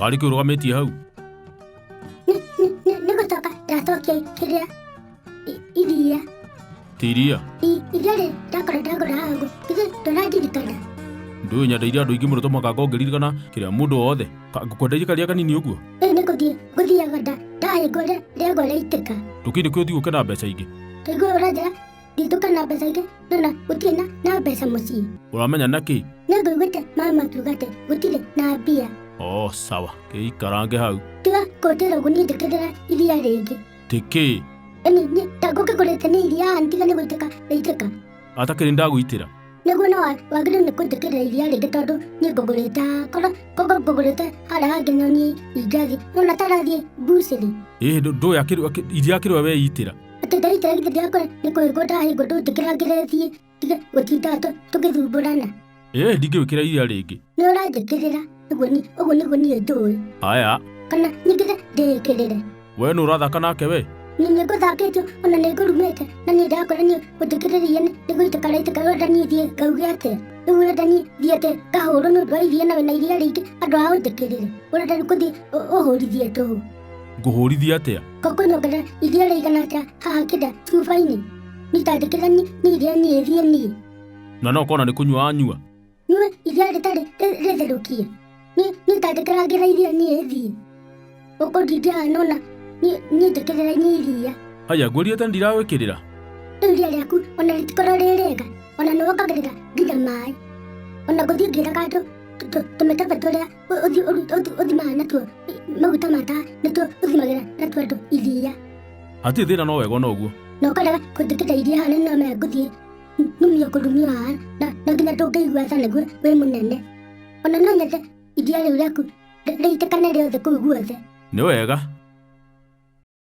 Karĩ kĩ ũrũgamĩtie hau? Nĩ gũcoka ndacokia kĩrĩa iria. Ti iria? Iria rĩ ndakora ndagũra haha ũguo. Githĩ ndũrandirikana? Ndũĩ nyendeire andũ aingĩ mũno tũmaka ngĩririkana kĩrĩa mũndũ wothe. Ngũkwenderia karia kanini ũguo? Rĩu nĩ gũthiĩ ngũthiaga ndahĩngwo rĩagwa rĩaitĩka. Ndũkĩrĩ nĩkĩo ũthiĩ ũke na mbeca ingĩ? Ndaigua ũranjĩra nditũka na mbeca ingĩ nona gũtirĩ na mbeca mũciĩ. Ũramenya na kĩ? Nĩ ngũiguĩte mama makiuga atĩ gũtirĩ na mbia. Oh, sawa. Kĩikarange hau. Tiga kũnjĩra ũguo niĩ njĩkĩrĩra iria rĩngĩ. Ti kĩ? Ĩni niĩ ta ngũkĩgũrĩte nĩ iria haha ntiga nĩ gũitĩka rĩaitĩka. Atakĩrĩ ndagũitĩra. Nĩguo no wagĩrĩirwo nĩ kũnjĩkĩrĩra iria rĩngĩ tondũ niĩ ngũgũrĩte haha. Korwo korwo ngũgũrĩte harĩa hangĩ no niĩ ingĩathiĩ. Nĩwona ta arathiĩ mbucĩrĩ. Ĩĩ ndũĩ iria akĩrĩ we weitĩra. Atĩ ndaitĩra githĩ ndirakora nĩ kũhĩngwo ndahĩngwo ndũnjĩkĩrangĩre thiĩ tige gũtinda tũgĩthumbũrana. Ĩĩ ndingĩgwĩkĩra iria rĩngĩ. Nĩ ũranjĩkĩrĩra ũguo ũguo nĩguo niĩ njũĩ. Aya. Kana nyingĩre ndĩĩkĩrĩre. We nũ ũrathaka nake we? Niĩ nĩ ngũthakĩtio ona nĩ ngũrumĩte na niĩ ndakora niĩ gũtĩkĩrĩria iria nĩ gũitĩka raitĩka ũrenda niĩ thiĩ ngauge atĩa? Rĩu ũrenda niĩ thiĩ atĩ ngahũrwo nĩ ũndũ wa iria na wĩna iria rĩingĩ andũ a ũnjĩkĩrĩre? Ũrenda rĩu kũthiĩ ũhũrithie tũhũ? Ngũhũrithia atĩa? Ngũkũnyongerera iria rĩigana atĩa haha kĩnda cuba-inĩ? Niĩ ndandĩkĩra niĩ iria niĩ thiĩ niĩ. Na no ũkona nĩ kũnyua wanyua? Nyue iria rĩtarĩ rĩtherũkie? Niĩ ndandĩkĩrangĩra iria niĩ thiĩ. Ũkũndindia haha nona niĩ njĩkĩrĩra niĩ iria. Haya ngwĩrire tene ndiragwĩkĩrĩra. Rĩu iria rĩaku ona rĩtikorwo rĩ rĩega ona nĩ wongagĩrĩra nginya maĩ. Ona ngũthiĩ ngĩraga andũ tũmĩkebe tũrĩa ũthimaga natuo maguta ma tawa nĩtuo ũthimagĩra natuo andũ iria. Hatirĩ thĩna no wega ona ũguo. Na ũkarega kũnjĩkĩrĩra iria haha nĩ no ngũthiĩ numio kũrumio haha na nginya ndũngĩigua tha nĩguo wĩ mũnene. Ona no nyende iria rĩu rĩaku rĩitĩkane rĩothe kũu guothe. Nĩ wega.